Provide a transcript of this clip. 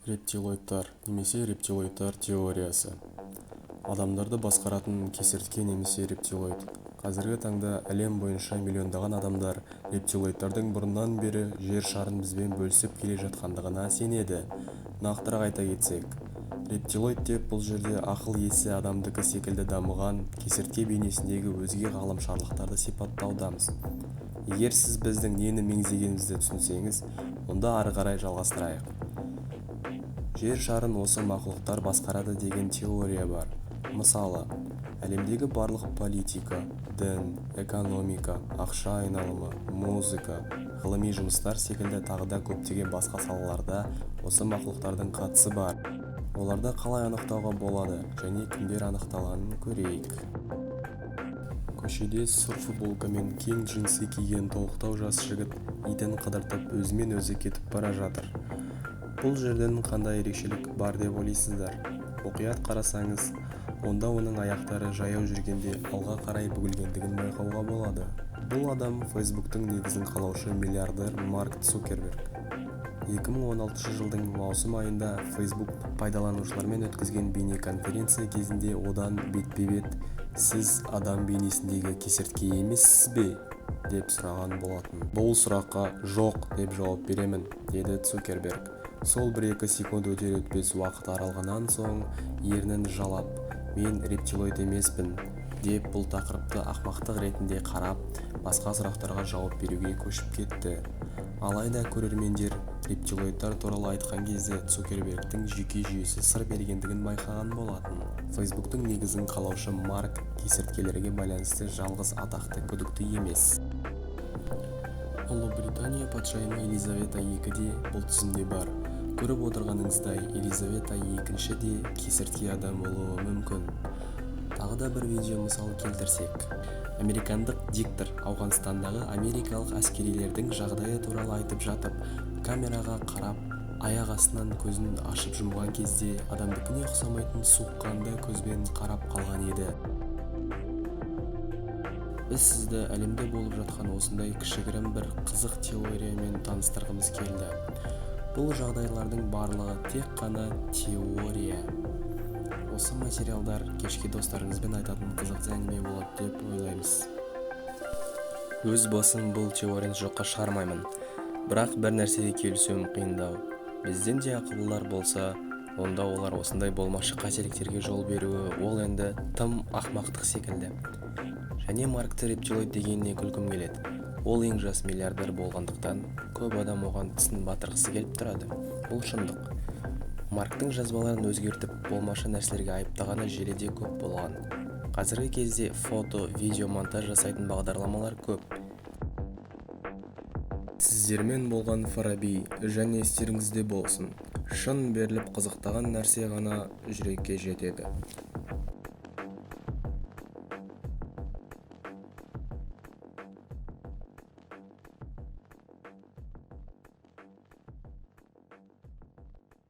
Рептилоидтар немесе рептилоидтар теориясы. Адамдарды басқаратын кесіртке немесе рептилоид. Қазіргі таңда әлем бойынша миллиондаған адамдар рептилоидтардың бұрыннан бері жер шарын бізбен бөлісіп келе жатқандығына сенеді. Нақтырақ айта кетсек, рептилоид деп бұл жерде ақыл-есі адамдікі секілді дамыған кесіртке бейнесіндегі өзге ғаламшарлықтарды сипаттаудамыз. Егер сіз біздің нені меңзегенімізді түсінсеңіз, онда ары қарай жалғастырайық. Жер шарын осы мақұлықтар басқарады деген теория бар. Мысалы, әлемдегі барлық политика, дін, экономика, ақша айналымы, музыка, ғылыми жұмыстар секілді тағы да көптеген басқа салаларда осы мақұлықтардың қатысы бар. Оларды қалай анықтауға болады және кімдер анықтағанын көрейік. Көшеде сұр футболка мен кең джинсы киген толықтау жас жігіт итін қыдыртып өзімен өзі кетіп бара жатыр. Бұл жерден қандай ерекшелік бар деп ойлайсыздар? Мұқият қарасаңыз, онда оның аяқтары жаяу жүргенде алға қарай бүгілгендігін байқауға болады. Бұл адам Фейсбуктың негізін қалаушы миллиардер Марк Цукерберг. 2016 жылдың маусым айында Facebook пайдаланушылармен өткізген бейнеконференция кезінде одан бетпе-бет «Сіз адам бейнесіндегі кесіртке емессіз бе?» деп сұраған болатын. Бұл сұраққа «Жоқ» деп жауап беремін, деді Цукерберг. Сол бір-екі секунд өтер-өтпес уақыт аралығынан соң ернін жалап, «Мен рептилоид емеспін» деп бұл тақырыпты ақмақтық ретінде қарап, басқа сұрақтарға жауап беруге көшіп кетті. Алайда көрермендер рептилоидтар туралы айтқан кезде Цукербергтің жүйке жүйесі сыр бергендігін байқаған болатын. Фейсбуктың негізін қалаушы Марк кесірткелерге байланысты жалғыз атақты күдікті емес. Ұлыбритания патшайымы Елизавета II де бұл тізімде бар. Көріп отырғаныңыздай, Елизавета II де кесіртке адам болуы мүмкін. Тағы да бір видео мысал келтірсек. Американдық диктор Ауғанстандағы америкалық әскерилердің жағдайы туралы айтып жатып, камераға қарап, аяқ астынан көзін ашып жұмған кезде адамдікіне ұқсамайтын суыққанды көзбен қарап қалған еді. Біз сізді әлемде болып жатқан осындай кішігірім бір қызық теориямен таныстырғымыз келді. Бұл жағдайлардың барлығы тек қана теория. Осы материалдар кешке достарыңызбен айтатын қызықты әңгіме болады деп ойлаймыз. Өз басым бұл теорияны жоққа шығармаймын. Бірақ бір нәрсеге келісуім қиындау. Бізден де ақылдылар болса, онда олар осындай болмашы қателіктерге жол беруі ол енді тым ақмақтық секілді. Және Маркті рептилоид дегеніне күлкім келеді. Ол ең жас миллиардер болғандықтан, көп адам оған тісін батырғысы келіп тұрады. Бұл шындық. Марктың жазбаларын өзгертіп, болмашы нәрселерге айыптағаны желіде көп болған. Қазіргі кезде фото, видео монтаж жасайтын бағдарламалар көп. Сіздермен болған Фараби, және естеріңізде болсын, шын беріліп қызықтаған нәрсе ғана жүрекке жетеді.